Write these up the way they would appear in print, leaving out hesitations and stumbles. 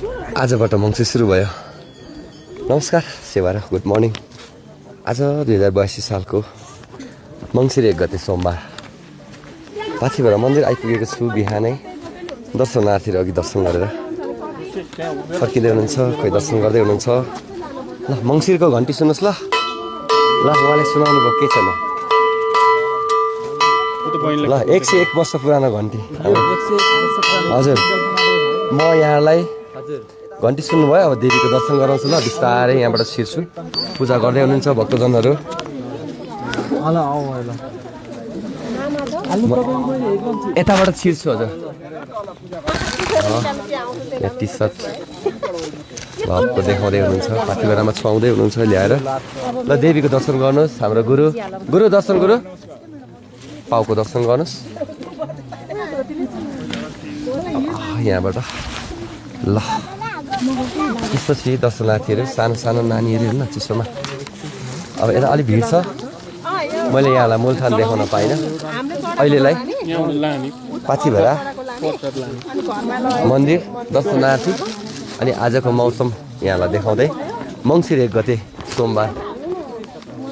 आजबाट मङ्सिर सुरु भयो। नमस्कार सेवार, गुड मर्निङ। आज 2082 सालको मङ्सिर 1 गते सोमबार पाथिभरा मन्दिर आइपुगेको छु। बिहानै दर्शनार्थीहरू अघि दर्शन गरेर फर्किँदै हुनुहुन्छ, कोही दर्शन गर्दै हुनुहुन्छ। ल मङ्सिरको घन्टी सुन्नुहोस् ल। ल उहाँले सुनाउनु भयो के छैन। ल 101 वर्ष पुरानो घन्टी। हजुर म यहाँलाई घन्टी सुन्नुभयो। अब देवीको दर्शन गराउँछु ल। बिस्तारै यहाँबाट छिर्छु। पूजा गर्दै हुनुहुन्छ भक्तजनहरू। यताबाट छिर्छु हजुर। यहाँ टी सर्ट भक्तको देखाउँदै हुनुहुन्छ, पाथिभरामा छुवाउँदै हुनुहुन्छ ल्याएर। ल देवीको दर्शन गर्नुहोस्। हाम्रो गुरु दर्शन गुरु पाउको दर्शन गर्नुहोस् यहाँबाट। ल चिसो छ दर्शनार्थीहरू, सानो सानो नानीहरू हेर्नु चिसोमा। अब यता अलिक भिड छ। मैले यहाँलाई मूलथान देखाउन पाइनँ अहिलेलाई। पाथिभरा मन्दिर दर्शनार्थी अनि आजको मौसम यहाँलाई देखाउँदै मङ्सिर 1 गते सोमबार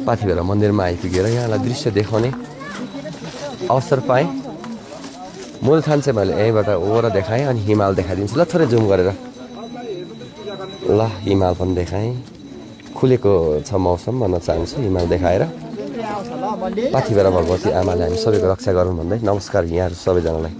पाथिभरा मन्दिरमा आइपुगेर यहाँलाई दृश्य देखाउने अवसर पाएँ। मूलथान चाहिँ मैले यहीँबाट ओर देखाएँ अनि हिमाल देखाइदिन्छु ल थोरै जुम गरेर। ल हिमाल पनि देखाएँ। खुलेको छ मौसम भन्न चाहन्छु हिमाल देखाएर। पाथिभरा भगवती आमाले हामी सबैको रक्षा गरौँ भन्दै नमस्कार यहाँहरू सबैजनालाई।